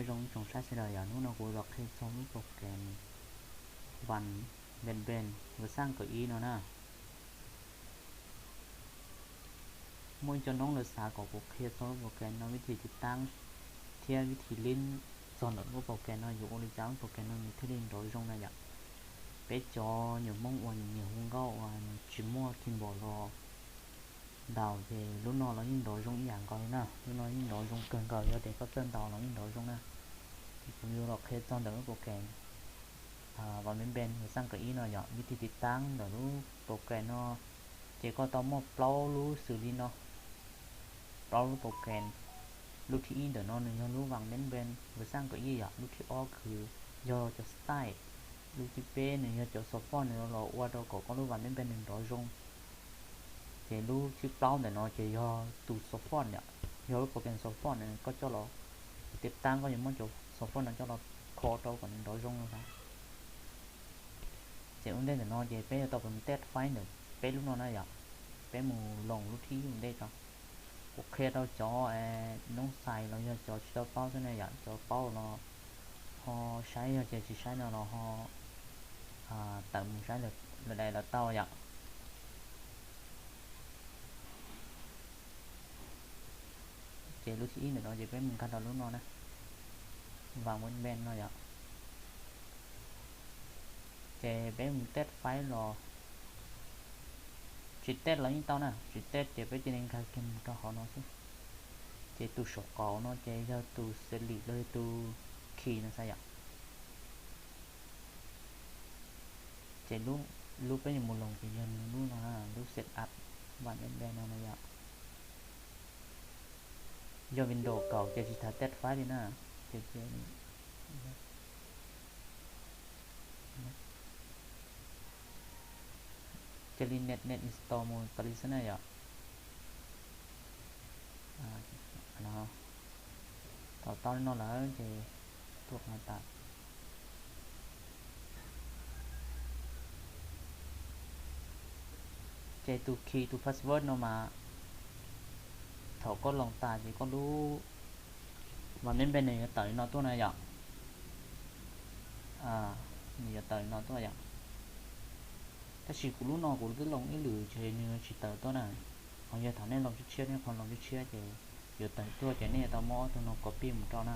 Zoo ib tsoom saib sawv daws yom, hnub no kuv los qhia txog lub program Van Ven Ven version kaum ib no na. Muaj ib co noob lawv xav kom kuv qhia txog lub program no vib thi tiv taab thiab vib thi lib txog ntawm lub program no yuav ua li cas lub program no nws thiaj li nrov zoo na yom. Peb cov nyuam Hmoob uas nyiam hu nkauj uas nws tsis muaj keyboard los ntaus ces lub no los yeej nrov zoo ib yam nkaus li na, lub no yeej nrov zoo kawg nkaus, yog tias koj txawj ntaus los yeej nrov zoo na. Ces kuv yuav los qhia txog ntawm lub program Van Ven Ven version kaum ib no yom, vib thi tiv taab ntawm lub program no ces koj tau muaj plaub lub xws li no, plaub lub program. Lub thib ib ntawm no nws yog lub Van Ven Ven version kaum ib yom, lub thib ob khwv yog cov style, lub thib peb nws yog cov support nws los ua rau kom koj lub Van Ven Ven nws nrov zoo. Ces lub thib plaub ntawm no ces yog tus support yom, yog lub program support nws koj coj los tiv taab, koj yuav muab cov support no coj los kho rau kom nws nrov zoo no. Ces ua ntej ntawm no ces peb yuav tau mus test file ntawm peb lub no na yom. Peb mus load lub thib ib ua ntej tso. Kuv qhia rau cov noob xais los yog cov tsis tau paub xwb na yom, cov paub los ho saib, yog tias tsis saib no los ho tawm mus saib lawv daim lawv tau yom. Ces lub thib ib ntawm no ces peb mus nkag rau lub no na, Van Ven Ven no yom. Ces peb mus test file los, tsis test los yeej tau na, tsis test ces peb cia li nkag kiag mus rau hauv no xwb. Ces tus saum qaum no ces yog tus select los yog tus key no xav yom. Ces lub peb yuav mus load ces yog lub no, lub setup Van Ven Ven no na yom. Yog Windows kaum ces tsis tas test file li na. Ces cia li, cia li net net install mus tas li xwb na yom. Thaum tau li no lawm ces tuaj qhov no tas. Ces tus key tus password no mas thaum koj load tas ces koj lub Van Ven Ven nws yuav tawm li no tuaj na yom. Nws yuav tawm li no tuaj yom. Tab sis kuv lub no kuv twb load ib lwm ces nws tsis tawm tuaj na. Ho yog thaum nej load tshiab tshiab, nej qhov load tshiab tshiab ces yuav tawm tuaj ces nej yuav tau muab ob tug no copy mus rau na.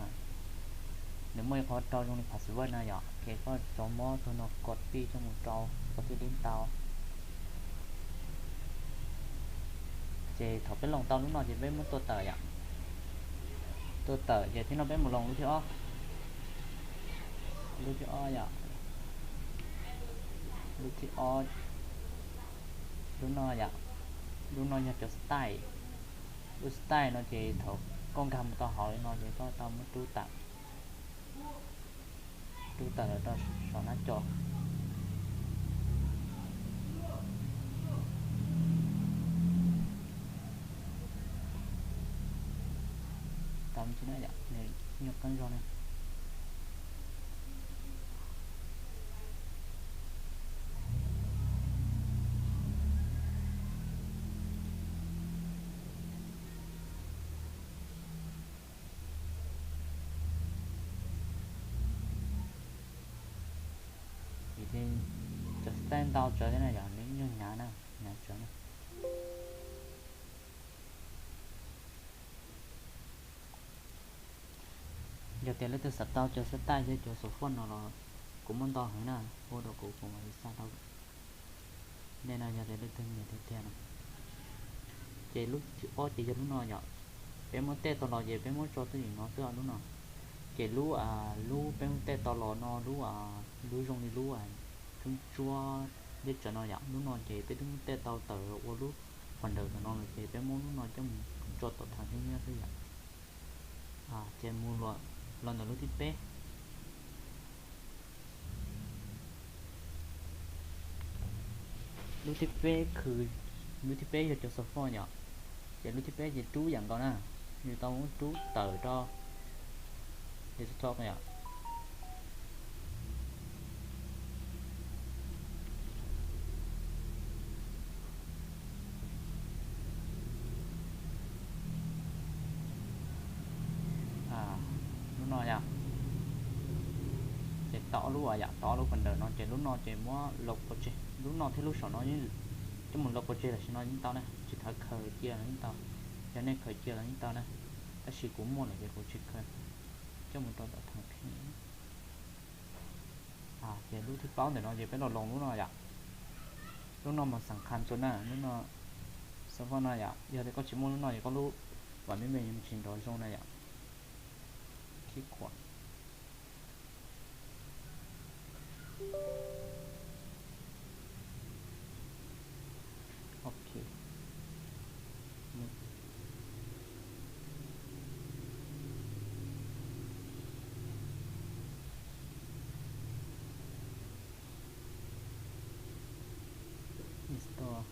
Nws muaj ib qhov rau zoo li password na yom, ces koj tau muab ob tug no copy coj mus rau koj thiaj li tau. Ces thaum peb load tau lub no ces peb muab tua tawm yom. Tua tawm ces thiab no peb mus load lub thib ob. Lub thib ob yom. Lub thib ob, lub no yom. Lub no yog cov style. Lub style no ces thaum koj nkag mus tau hauv li no ces koj tau muab rub tawm, rub tawm los rau saum nab co. Tau me ntsis na yom, nws nyuaj qeeb zog na. Vim tias cov style ntau tsawv thiab na yom, nws nyuag hnyav na, hnyav tsawv na. Yog tias leej twg xav tau cov style thiab cov support no los kuv muaj ntau heev na, hu rau kuv kuv mam li xa rau nej no yog tias leej twg nyiam tiag tiag na. Ces lub thib ob ces yog lub no yom, peb muab tej tau los ces peb muab tso twj ywm no xwb lub no. Ces lub, lub peb muab tej tau los no lub, lub zoo li lub ntsuab ntsuab deb tsawv no yom, lub no ces peb twb muab tej tau tawm ua lub folder no lawm ces peb muab lub no coj mus tso tom tham thiab nyob xwb yom. Ces mus los ntawm lub thib peb. Lub thib peb khw, lub thib peb yog cov support yom. Ces lub thib peb ces rub yam nkaus na, yus tau muab rub tawm rau desktop yom. Lub no yom, Tau ob lub yom, tau ob lub phần mềm no ces lub no ces muab load pov tseg, lub no thiab lub saum no coj mus load pov tseg tam sim no yeej tau na, tsis txhob khaws cia los yeej tau, yog nej khaws cia los yeej tau na, tab sis kuv muaj lawm ces kuv tsis khaws, coj mus rau tom thawm phi. Ces lub thib plaub ntawm no ces peb los load lub no yom, lub no mas xam khas txog na, lub no, xov foj no yom, yog tias koj tsis muaj lub no ces koj lub vam meej mej yuav tsis nrov zoo na yom. Khib khuam. Ok. Install.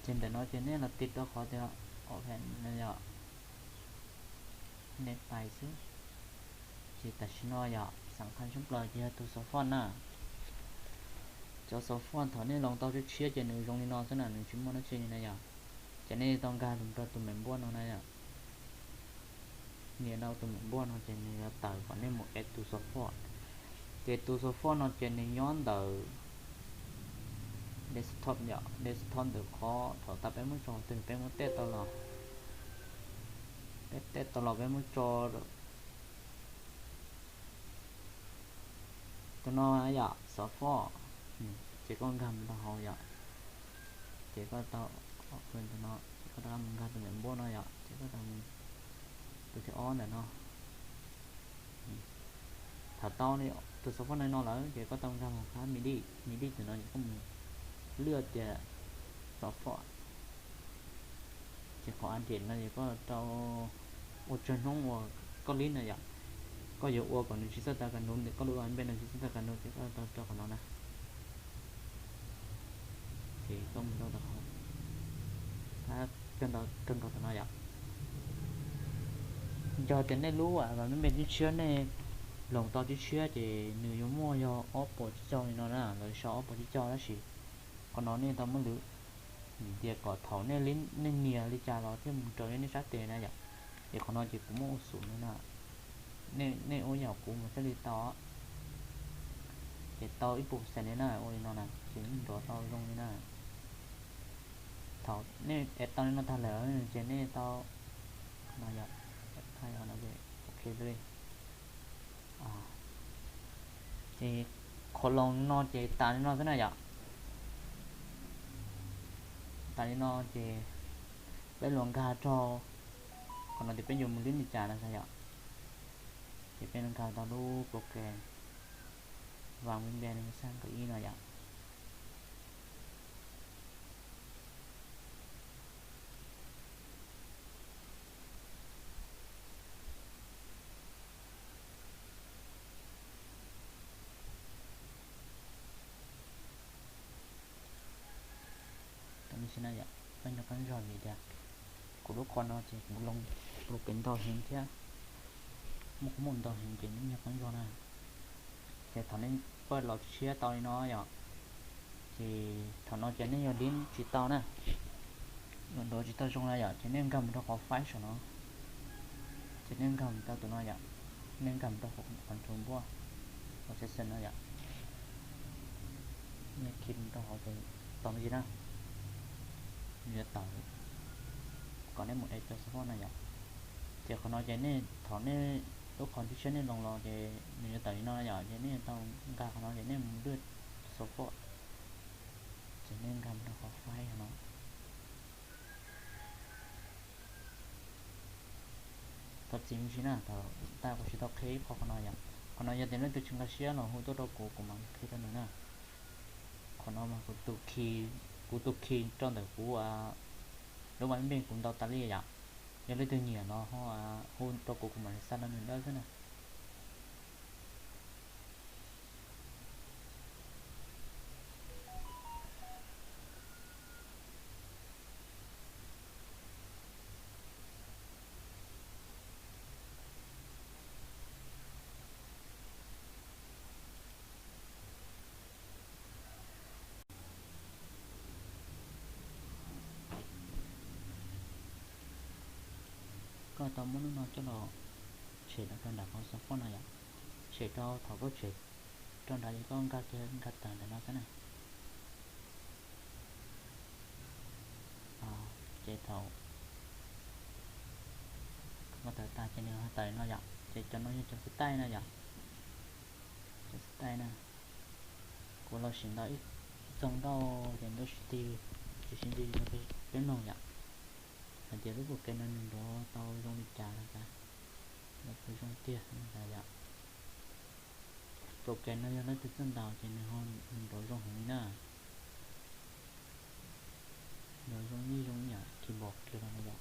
Ces ntawm no ces nej los tiv rau qhov tias open no yom, nej pais xwb. Ces tam sim no yom, xam khas tshaj plaws ces yog tus xov foj na. Cov xov foj thaum nej load tau tshiab tshiab ces nws zoo li no xwb na, nws tsis muaj dab tsi li na yom. Ces nej tau nkag mus rau tus mem npuaj no na yom. Nias rau tus mem npuaj no ces nws yuav tawm kom nej mus add tus xov foj. Ces tus xov foj no ces nws nyob ntawm desktop yom, desktop ntawm qhov thaum tas peb muab tso twg peb muab tej tau los, peb tej tau los peb muab tso. Tus no yom, xov foj, ces koj nkag mus rau hauv yom, ces koj tau, tus no ces koj rov qab mus nkag tus mem npuaj no yom, ces koj tau tus thib ob ntawm no. Thaum tau tus xov foj no lawm ces koj tau nkag mus qhab midi, midi tus no ces koj mus lwaj tias xov foj. Ces qhov address no ces koj tau ua tsawg hnub uas koj lib no yom. Koj yuav ua kom nws tsis txawj tas kas nus, koj lub ua npe no tsis txawj tas kas nus ces koj tau rau qhov no na. Ces koj mus rau tom qhov, kawg nkaus tom no yom. Yog tias nej lub vam meej mej tshiab tshiab, nej load tau tshiab tshiab ces nws yuav muaj yog ob puas tsib caug li no na, lawv sau ob puas tsib caug tab sis qhov no nej tau muab lwv, vim tias kom thaum nej nias li cas los thiaj mus raws li nej sab tes na yom. Ces qhov no ces kuv muab ua xum no na, nej ua yam kuv mas thiaj li tau. Ces tau ib puas percent li na, ua li no na ces yeej nrov tau zoo li na. Thaum nej add tau li no tag lawm ces nej tau, no yom, ok li. Ces qhov load no ces tas li no xwb na yom. Tas li no ces peb los nkag rau qhov no tias peb yuav mus lwb li cas no xav yom. Ces peb los nkag tau lub program Vam Vim Npe Xaj Nkaus Ib no yom. Tam sim no yom, peb nco qab zog vim tias kuv lub qhov no ces kuv loo lus kev ntau heev thiab muaj qhov muaj ntau heev ces nws nco qab zog na. Ces thaum nej pab los tshiab tau li no yom, ces thaum no ces nej yog dib tsis tau na, nrov tsis tau zoo na yom, ces nej nkag mus rau qhov file saum no, ces nej nkag mus rau tus no yom, nej nkag mus rau qhov control npuaj, qhov section no yom, nej khij mus rau qhov tus tau me ntsis na, nws yuav tawm kom nej mus add tus xov foj no yom. Ces qhov no ces nej thaum nej lub qhov tshiab tshiab nej load los ces nws yuav tawm li no yom, ces nej tau nkag qhov no ces nej mus lwaj xov foj, ces nej nkag mus rau qhov file no. Thov txim me ntsis na, thaum ntej kuv tsis tau qhia ib qho qhov no yom. Qhov no yog tias leej twg tsis nkag siab los hu tuaj rau kuv, kuv mam li qhia rau nws na. Qhov no mas kuv tus khi, kuv tus khi rau ntawm kuv lub Vam Vim Npe kuv ntaus tas li yom. Yog leej twg nyiam los ho hu rau kuv, kuv mam li xa rau nws dawb xwb na. Tau muab lub no coj los tshem rau nram qhov xov foj no yom. Tshem rau thaum koj tshem rau nrad ces koj nkag kiag nkag tawm ntawm no xwb na. Ces thaum nkag tawm tag ces nws ho tawm no yom, ces cov no yog cov xib taij no yom. Cov xib taij na, kuv los sim ntaus ib txog ntau ces ntaus sib ti, tsis sib ntsib rau peb mloog yom. Hais tias lub pus ke no nws nrov tau zoo li cas no cas, nrov tau zoo tiag no cas yom. Pus ke no yog leej twg txawj ntaus ces nws ho nrov zoo heev li na. Nrov zoo ib zoo ib yam keyboard kiag no na yom.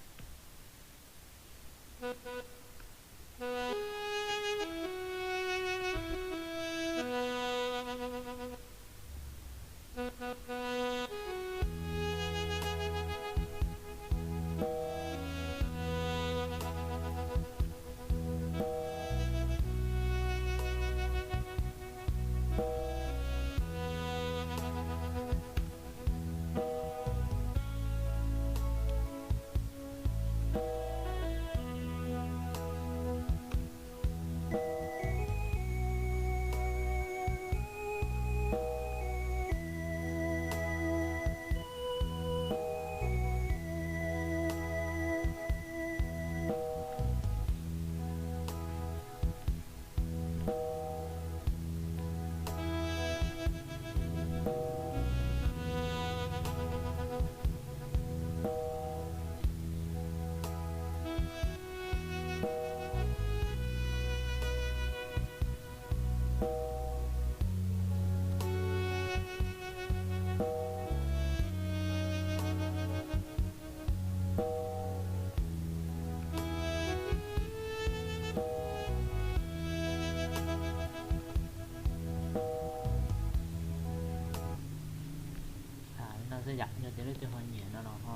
Li no xwb yom, yog tias leej twg ho nyiam no los ho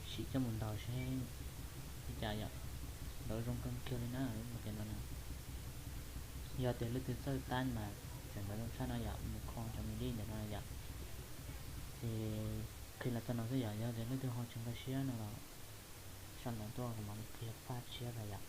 sim coj mus ntaus seb li cas yom. Nrov zoo kawg kiag li na, lub pus ke no na. Yog tias leej twg txawj tab mas tseem nrov zoo tshaj no yom, mus kho cov midi ntawm no yom. Ces qhia los txog no xwb yom, yog tias leej twg ho tsis nkag siab no los sau ntawv tuaj kuv mam li qhia paj tshiab rau yom.